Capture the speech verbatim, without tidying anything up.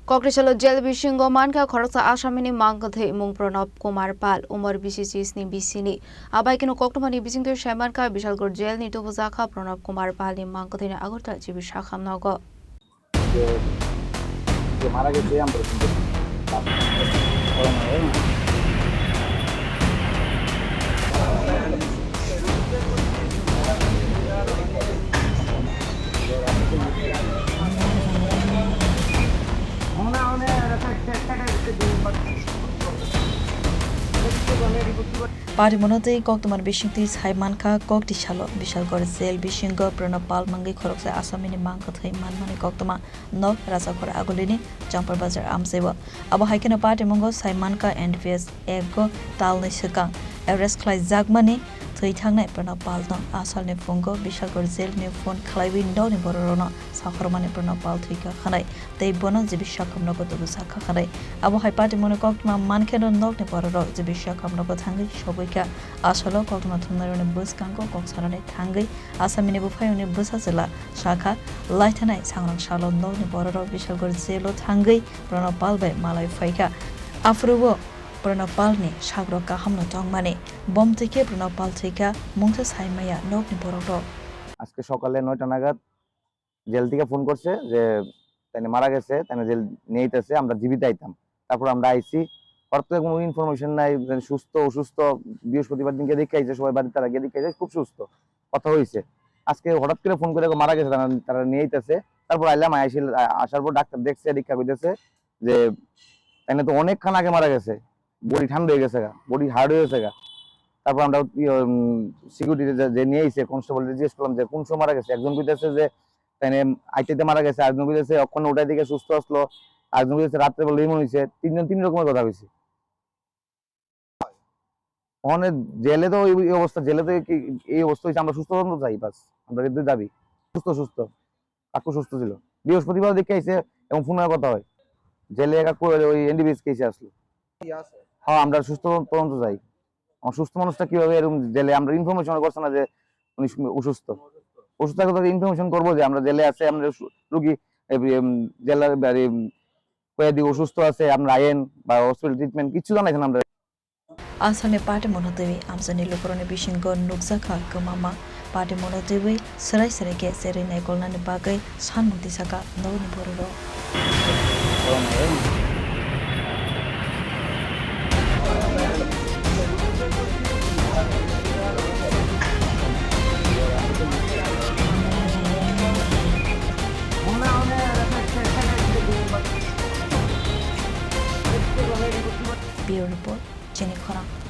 Kokrisalo jail bisingo mankha khoroksa asamini mangkwthwi mung Pranab Kumar Pal, umor bisi sisni bisini. Abai kheno koktwmani bisingtwi saimankha Bishalgarh jailni tubujakha Pranab Kumar Palni mangkwthwini Agartala G B Sakham nogo. যে, যে মারা গেছে, আমরা কিন্তু Pari monotwi koktwmani bisingtwi sai mankha, kokti salo Bishalgarh jail bisingo Pranab Pal mungwi khoroksa asamini mangkwthwi manmani koktwma nok Rajakhor Agulini Champar Bazar amchaibo. Abo hai kheno patimungo sai mankha N D P S Act o talni swkang arrest khlaijakmani thwi thangnai Pranab Palno asalni phungo Bishalgarh jailni phone khlaiwi nokni bororokno sakhormani Pranab Pal thwikha hwnwi tei bono G B Sakham nogo tubujakha hwnwi. Abo hai patimungni koktwma mankheno nokni bororok G B Sakham nogo thangwi sogwikha. Asalo koktwma thumnairokni bwskango kok sanani thangwi asamini buphayungni bwsa chwla sakha, laithanai sangrong salo nokni bororok Bishalgarh jailo thangwi Pranab Pal bai malai phaikha. Aphuru o Pranab Palni sakrok kahamno tongmani. Bom twi khe Pranab Pal thwikha, mungsa sai maya nokni borokrok. আজকে সকালে নয়টা নাগাদ জেল থেকে ফোন করছে যে তাইনে মারা গেছে, তাইনে জেল নিয়ে আইতেছে, আমরা জীবিত আইতাম। তারপর আমরা আইছি, হঠাৎ করে কোনো ইনফরমেশন নাই, মানে সুস্থ অসুস্থ। বৃহস্পতিবার দিনকে দেখে আইছে, সবাই বাড়ির তারা গিয়ে দেখে আইছে খুব সুস্থ, কথা হয়েছে। আজকে হঠাৎ করে ফোন করে মারা গেছে, তারা, তারা নিয়ে আইতেছে। তারপর আইলাম, আইসি, আ-, আসার পর ডাক্তার দেখছে, দেখা কইতেছে যে তাইনে তো অনেকক্ষণ আগে মারা গেছে, বডি ঠান্ডা হয়ে গেছে গা, বডি হার্ড হয়ে গেছে গা। তারপর আমরা সিকিউরিটি যে নিয়ে আইছে কনস্টেবল জিজ্ঞেস করলাম যে কোন সময় মারা গেছে, একজন কইতেছে যে তাইনে আইতে আইতে মারা গেছে, আরেকজন কইতেছে অক্ষণ ওটাই দিকে সুস্থ আসলো, আরেকজন কইতেছে রাত্রে বেলা এমন হয়েছে। তিনজন তিন রকমের কথা হয়েছে। ওখানে জেলে তো এই, এই অবস্থা, জেলে তো কি, এই অবস্থা হয়েছে, আমরা সুস্থ তদন্ত চাই, বাস। আমরা কিন্তু দাবি সুস্থ, সুস্থ, কাকু সুস্থ ছিল। বৃহস্পতিবার দেখে আইছে এবং ফোনে কথা হয়। জেলে কাকু ওই এনডিপিএস কেসে আসলো। হ্যাঁ, আমরা সুস্থ তদন্ত চাই। আমার সুস্থ মানুষটা কিভাবে এরকম জেলে, আমরা ইনফরমেশন করছে না যে উনি সু-, অসুস্থ। অসুস্থ থাকলে তাকে ইনফরমেশন করবো যে আমরা জেলে আছে, আমরা সু-, রুগী, এ, এম, জেলার বাড়ি, এম, কয়েদি অসুস্থ আছে, আমরা আইন বা হসপিটাল ট্রিটমেন্ট কিচ্ছু জানাইছে না আমরা। Asalni party monotwi amchaini lukurokni bisingo nukjakha kwmama. Party monotwi swrai swrai khe cherwi naikolnani bagwi sanmung tisakha nokni bororok. Bureau Report, Chini Khorang.